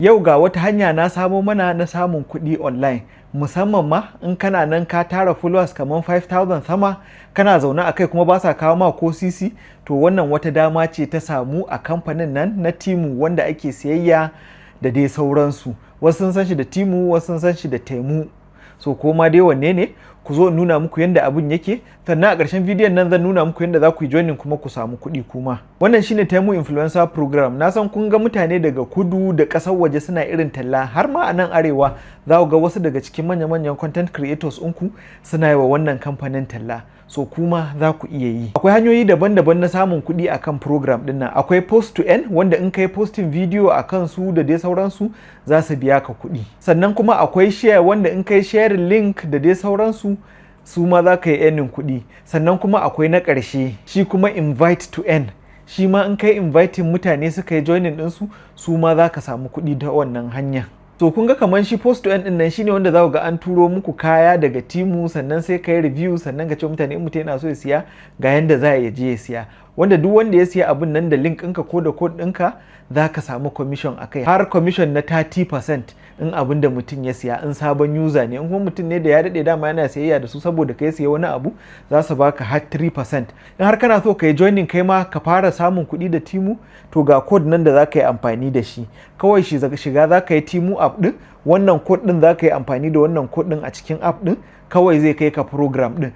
Yau ga wata hanya na samo mana na samun kuɗi online, musamman ma in kana nan ka tara followers kamar 5000 sama, kana zaune a kai kuma ba sa kawo ma ko sisi. To, wannan wata dama ce ta samu a kamfanin nan na Temu, wanda ake siyayya da dai sauransu. Wasu sun san shi da Timu, wasu sun san shi da Temu. So ko ma dai wanne ne, ku zo in nuna muku yadda abun yake. Sannan a ƙarshen bidiyon nan zan nuna muku yadda za ku yi joining kuma ku samu kuɗi kuma. Wannan shine Temu Influencer Program. Na san kun ga mutane daga kudu da ƙasar waje suna irin talla, har ma a nan arewa za ku ga wasu daga cikin manya-manyan content creators ɗinku suna yi wa wannan kamfanin talla. So kuma za ku iya yi. Akwai hanyoyi daban-daban na samun kuɗi akan program ɗin nan. Akwai post to earn, wanda in kai posting video a kan su da dai sauransu, za su biya ka kuɗi. Sannan kuma akwai share, wanda in kai sharing link da dai sauransu, su ma za ka yi earning kuɗi. Sannan kuma akwai na ƙarshe, shi kuma invite to earn. Shi ma in kai inviting mutane suka yi joining ɗinsu, su ma za ka samu kuɗi ta wannan hanya. To, kun ga kamar shi post to earn din nan shine wanda za ku ga an turo muku kaya daga Temu, sannan sai ka yi review, sannan ka ce mutane in mutum yana so ya siya, ga yanda za a je ya siya. Wanda duk wanda ya siya abun nan da link ɗinka ko da code ɗinka, za ka samu commission a kai, har commission na 30% in abin da mutum ya siya in sabon user ne. In kuma mutum ne da ya daɗe dama yana sayayya da su saboda kai siya wani abu, za su baka har 3%. In har kana so ka yi joining, kai ma ka fara samun kuɗi da Temu, to ga code nan da za ka yi amfani da shi. Kawai shi shiga za ka yi Temu app ɗin, wannan code ɗin za ka yi amfani da wannan code ɗin a cikin app ɗin, kawai zai kai ka program ɗin.